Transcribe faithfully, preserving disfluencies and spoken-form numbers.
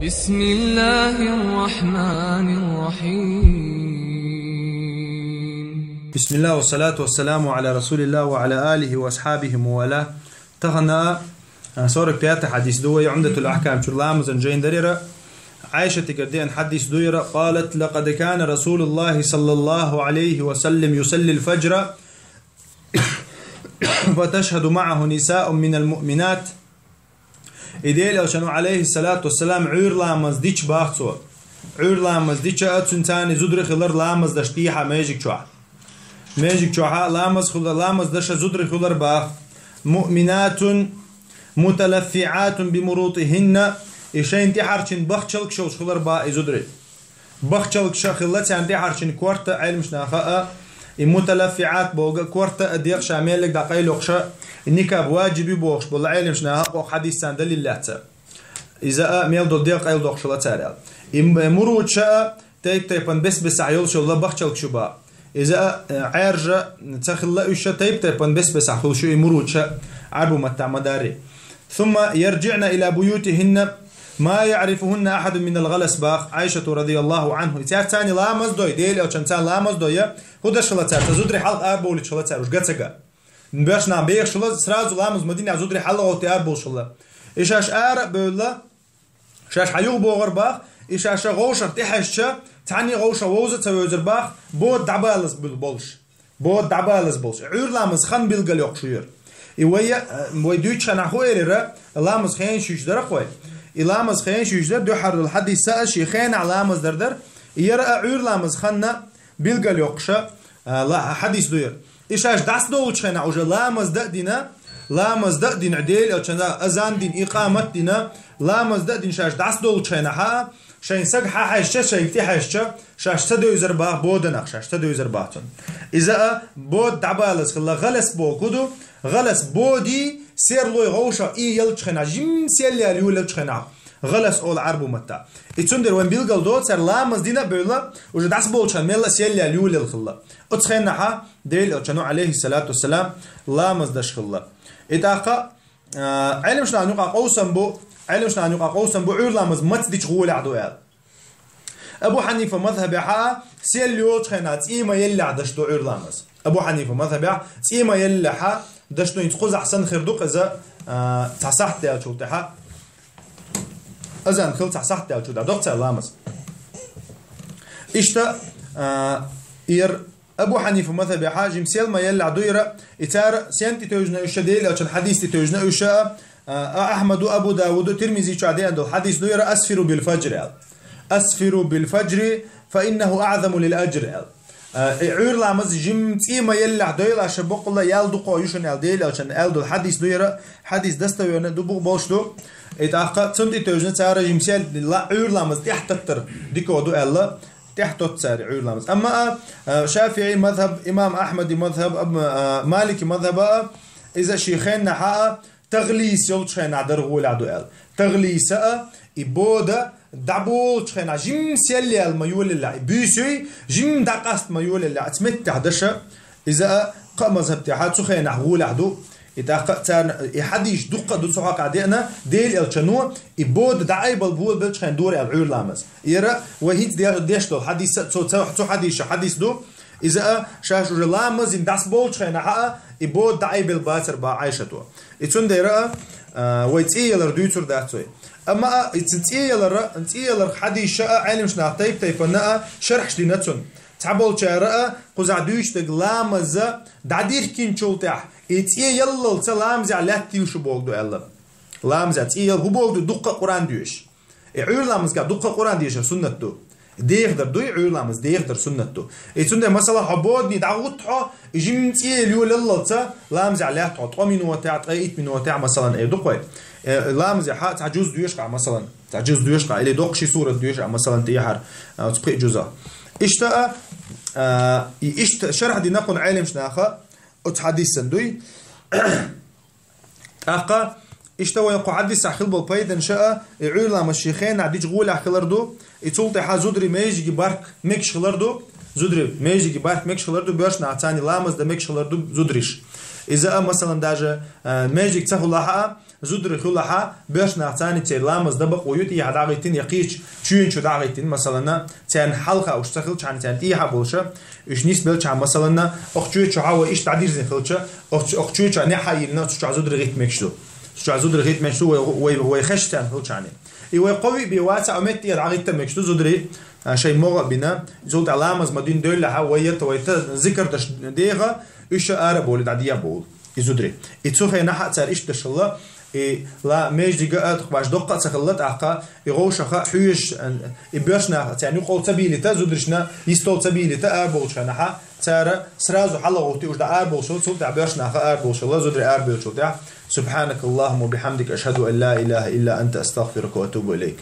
بسم الله الرحمن الرحيم. بسم الله والصلاة والسلام على رسول الله وعلى آله وأصحابه ومن والاه. Тахан, а, сорок пятый хьадис ду вай Умдатул Ахкам чура, ламазан жайна дерригара. Ӏайшатагара деана хьадис ду ер. قالت: لقد كان رسول الله صلى الله عليه وسلم يصلي الفجر وتشهد معه نساء من المؤمنات. И Делан Элчано, алейхиссалату вассалам, Ӏуьйра ламаз дича бах цо. Ӏуьйра ламаз дича а цуьнан царна зударий хилар ламаз даш дехьа межиг чохь. Межиг чохь ламаз хула-, ламаз даша зударий хилар бах. مؤمنات متلفعات بمروطهن. И шайна тӀехьарчина бахчалгаш йолуш хилар бах и зударий. Бахчалгаш а хилла царна тӀехьарчина корта, Ӏелимаш наха а, и муталаффиӀат боху а корта а дегӀ ша меллиг дӀакъайлокхуш а, и никаб ваджиб ю бохуш болу Ӏелимаш наха а кху хьадисца далил лаьцна. Иза а мел долу дегӀ къайладоккхуш хилла цара аьлла. И м-, муруча а тайп-тайпана бес-бесахь йолуш йолу бахчалгаш ю бах. Иза а, э, Ӏаьржа ца хилла уьш а тайп-тайпана бес-бесахь хуьлуш ю и муруча Ӏарбу маттахь ма-дарри. ثم يرجعن إلى بيوتهن ما يعرفهن أحد من الغلس бах Ӏайшату радияллаху Ӏанху. И цаьрца царна ламаз дой, Делан Элчано царна ламаз дой, я, хӀун даш хилла цара, цхьа зударий хьалха арабовлуьйтуш хилла цара, уьш гацага. Боьрша нах бехаш хилла, сразу ламаз ма дина, зударий хьалха гӀовтта арабовлуш хилла. И шаьш ара а бевлла, шаьш хьан юха богӀар бах, и шаьш вовшах тӀехьаьжча, цхьанне вовшах вовза а ца вевзар бах, бода дӀабалаз бу-, болуш. Бода дӀабалаз болуш. Ӏуьйра ламаз хан билгал йоккхуш ю ер. И вай, э, вай дуьйцучу хенахь хӀун элира, ламаз хенаш юьйцуш дара-кх вай. И ламаз хенаш юьйцуш дара, дуьххьара долу хьадисца а шен хенахь ламаз дар дара, и яра а Ӏуьйра ламаз ханна билгал йоккхуша, а, ла-, хьадис ду яра. И шаьш дӀасадолучу хенахь уже ламаз дан а дина, ламаз дан а дина, Делан Элчано азан дина, икъамат дина, ламаз дан а дина шаьш дӀасадолучу хенахь а, шайн саг хьан хьаьжча, шайга тӀехьаьжча, шаьш ца девзар бах боданах, шаьш ца девзар бах цунна. Иза а бода дӀабалаз хилла, гӀалас боху ду, гӀалас боди, серлой гӀовша и ялчу хенахь, жим сел яьлла юлелчу хенахь. ГӀалас олу Ӏарбу матта. И цундела вайн билгал до, цара ламаз дина а бевлла, уже дӀасаболчу хенахь мелла а сел яьлла юлел хилла. Оцу хенахьа Делан Элчано, алейхиссалату вассалам, ламаз даш хилла. И тӀаккха, а, Ӏелимаш нахана юкъа къовсам бу, Ӏелимаш нахана юкъа къовсам бу, Ӏуьйра ламаз маца дича гӀолехь ду аьлла. Абу Хьанифа мазхабехьа сел йолчу хенахь цӀий ма еллехь даш ду Ӏуьйра ламаз. Абу Хьанифа мазхабехь цӀий ма еллехьа даш ду, хӀинца кхузахь санна хир ду-кх иза, а, цхьа сахьт даьллачул тӀаьхьа. Азан хилла цхьа сахьт даьллачул тӀаьхьа доккху цара ламаз. Иштта, а, ер Абу Хьанифа мазхабехьа жим сел ма еллехь ду яра, и цара сен тӀе тевжина уьш, Делан Элчан хьадис тӀе тевжина уьш, а, а, Ахьмаду, Абу Давуду, Тирмизи чохь деана долу хьадис ду яра: «Асфиру бил фаджри», аьлла. «Асфиру бил фаджри, фа иннаху аъзаму лил аджри», аьлла. А, и Ӏуьйра ламаз жим цӀий ма еллехь дойла аша, боккъалла ял дукха ю шуна аьлла, Делан Элчан аьлла долу хьадис ду яра, хьадис достоверный ду, бу-, болуш ду. И тӀаккха цунна тӀе тевжина цара жим сел ла-, Ӏуьйра ламаз тӀехь таттар дика ду аьлла. ТӀехь тотту цара Ӏуьйра ламаз. Амма а, а, ШафиӀи мазхаб, имам Ахьмади мазхаб, ам-, а, Малики мазхаба а, иза шен хеннахьа а, тагълис йолчу хенахь дар гӀолехь ду аьлла. Тагълиса а, и бода дӀаболучу хенахь жим сел яьлла ма йолаллехь, и буьйсий жим дӀакъаста ма йолаллехь, оцу меттехь даша, иза а кхаа мазхаб тӀехьа цу хенахь гӀолехь ду. И тӀаккха царна и хьадис дуккха а ду цу хьокъехь деана, Делан Элчано и бода дӀаайбал болабелчу хенахь дора аьлла Ӏуьйра ламаз. Яра вай хӀинца де-, деш долу хьадис а, цо ца-, цу хьадиса хьадис ду. Иза а шаьш уже ламазан дӀасаболчу хенахьа а и бода дӀаайбелла бацар бах Ӏайшато. И цундела а, а, вай цӀий ялар дуьйцур дац вай. Амма а, и цу цӀий ялара, цӀий яларх хьадиса а Ӏелимаш наха тайп-тайпана а шархьаш дина цунна. Цхьаболчара а кхузахь дуьйцуш дерг ламаза дӀадихкинчул тӀаьхьа и цӀий яллалца ламазехь лаьттийла шу боху ду аьлла. Ламазехь цӀий ял хӀун боху ду, дуккха а Къуръан доьшуш. И Ӏуьйра ламазга дуккха а Къуръан дешар суннат ду. Дехадар дуй, Ӏуьйра ламаз дехадар суннат ду. И цундела, масала, хьо бодане дӀагӀутта хьо, и жим цӀий ял йолаллалца ламазехь лаьтта хьо, ткъа минотехь, ткъе итт минотехь, масалан, эр ду-кх вай. Э, ламазехь цхьа жуз доьшу ахь, масалан, цхьа жуз доьшу ахь, или доккха ши сурат доьшу ахь, масалан, тӀехьара, а, оцу пхи жузах. Иштта а, а, и иштта шархь дина кхунна Ӏелимаш наха, оцу хьадисан дуй. ТӀаккха иштта вайн кху хьадисехь хила болу пайданаш а, и Ӏуьйра ламаз шен хенахь дича гӀолехь хилар ду, и цул тӀаьхьа зударий межиге барт мегаш хилар ду, зударий межиге барт мегаш хилар ду, боьрша нах царна ламаз дан мегаш хилар ду зудариш. Иза а, масалан, даже, э, междиг ца хулахьа, зударий хулахьа, боьрша нах царна церан ламаз дан бакъо ю, тӀехьа дӀагӀиттина, я кхечу чоьн чу дӀагӀиттина, масалан, царна хьалха уьш ца хилчхьана, царна тӀехьа болуша, уьш нисбелчхьана, масалан, оху чоь чу хьа вай иштта дӀадирзина хилча, оху чу-, оху чоь чу неӀ хьаийна, цу чохь зударий гӀитта мегаш ду. Цу чохь зударий гӀитта мегаш ду, вай, вай, вай хезча царна хилчхьана. И вай кхо-виъ бен вацахь, а метте дӀагӀитта мегаш ду зударий, а, шайн могӀа а бина, цул тӀаьхьа ламаз ма дина девллехьа, вай ятта, вай та зикар даш деха, уьш ара а бовлий, дӀадеха а бовлу и зударий. И цу хенахьа цара иштта дашалла, и ла междига а, тӀаккха баш доккха а ца хилла, тӀаккха и гӀовшаха хьоьжуш, и боьрша нах царна юкъал ца бийлита, зударшна йистол ца бийлита, ара бовлучу хенахьа, цара сразу хьалагӀовтти уьш дӀа ара бовлушалла, цул тӀаьхьа боьрша наха ара бовлушалла, зударий ара бевллачул тӀаьхьа. سبحانك اللهم وبحمدك، أشهد أن لا إله إلا أنت، أستغفرك وأتوب إليك.